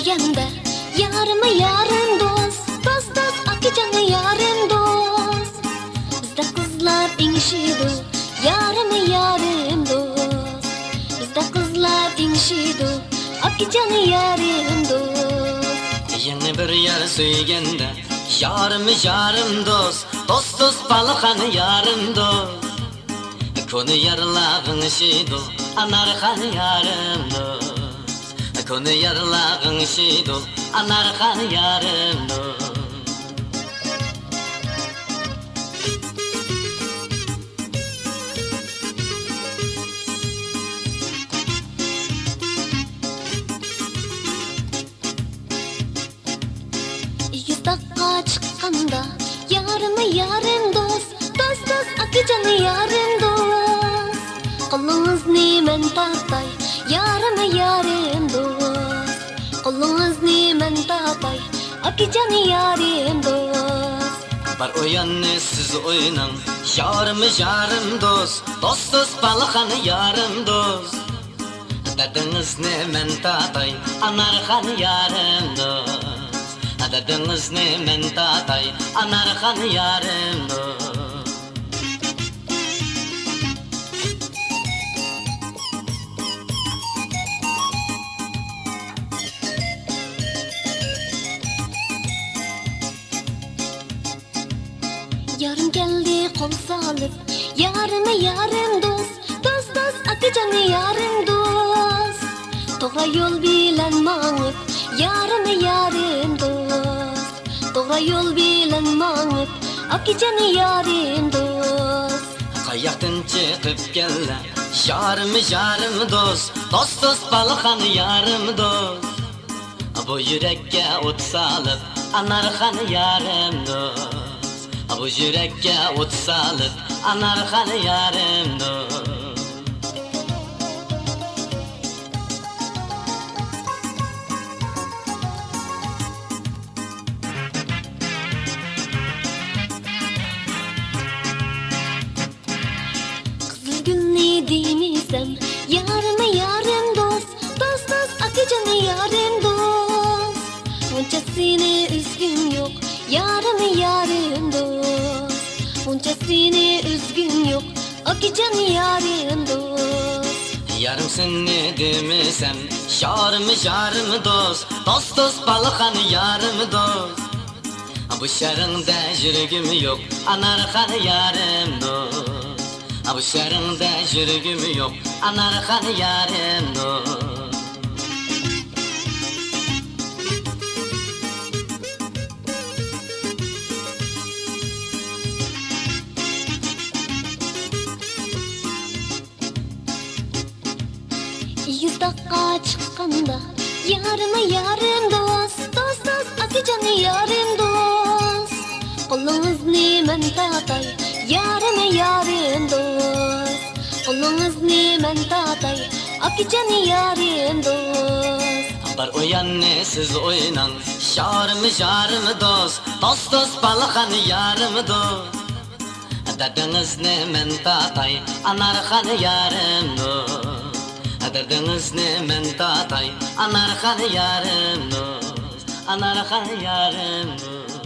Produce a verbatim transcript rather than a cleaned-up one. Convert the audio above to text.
دېگەندە، يارىم يارىم دوست، دوست دوست، ئاكىجان يارىم دوست. بىزدە قىزلار ئېڭىشىدۇ، يارىم يارىم دوست. بىزدە قىزلار ئېڭىشىدۇ، ئاكىجان يارىم دوست. يېڭى بىر يار سۆيگەندە، يارىم يارىم دوست، دوست دوست، بالىخان يارىم دوست. كونا يارلار غىڭشىدۇ، ئانارخان يارىم دوست. كونا يارلار غىڭشىدۇ، ئانارخان يارىم دوست. ئېگىز تاغقا چىققاندا، يارىم يارىم دوست، دوست دوست، ئاكىجان يارىم دوست. قولىڭىزنى مەن تارتاي، يارىم يارىم دوست. قولىڭىزنى مەن تارتاي، ئاكىجان يارىم دوست. بار ئويۇننى سىز ئويناڭ، يارىم يارىم دوست، دوست دوست، بالىخان يارىم دوست. دەردىڭىزنى مەن تارتاي، ئانارخان يارىم دوست. دەردىڭىزنى مەن تارتاي، ئانارخان يارىم دوست. يارىم كەلدى قول سالىپ، يارىم يارىم دوست، دوست دوست، ئاكىجان يارىم دوست. توغرا يول بىلەن ماڭىپ، يارىم يارىم دوست. توغرا يول بىلەن ماڭىپ، ئاكىجان يارىم دوست. قاياقتىن چىقىپ كەلدى، يارىم يارىم دوست، دوست دوست، بالىخان يارىم دوست. بۇ يۈرەككە ئوت سالىپ، ئانارخان يارىم دوست. بۇ يۈرەككە ئوت سالىپ، ئانارخان يارىم دوست. قىزىلگۈلنى دېمىسەم، يارىم يارىم دوست، دوست دوست، ئاكىجان يارىم دوست. مۇنچە سېنى ئۈزگۈم يوق، يارىم يارىم دوست. مۇنچە سېنى ئۈزگۈم يوق، ئاكىجان يارىم دوست. يارىم سېنى دېمىسەم، يارىم يارىم دوست، دوست دوست، بالىخان يارىم دوست. بۇ شەھىرىڭدە يۈرگۈم يوق، ئانارخان يارىم دوست. بۇ شەھىرىڭدە يۈرگۈم يوق، ئانارخان يارىم دوست. ئېگىز تاغقا چىققاندا، يارىم يارىم دوست، دوست دوست، ئاكىجان يارىم دوست. قولىڭىزنى مەن تارتاي، يارىم يارىم دوست. قولىڭىزنى مەن تارتاي، ئاكىجان يارىم دوست. بار ئويۇننى سىز ئويناڭ، يارىم يارىم دوست، دوست دوست، بالىخان يارىم دوست. دەردىڭىزنى مەن تارتاي، ئانارخان يارىم دوست. دەردىڭىزنى مەن تارتاي، ئانارخان يارىم دوست. ئانارخان يارىم دوست.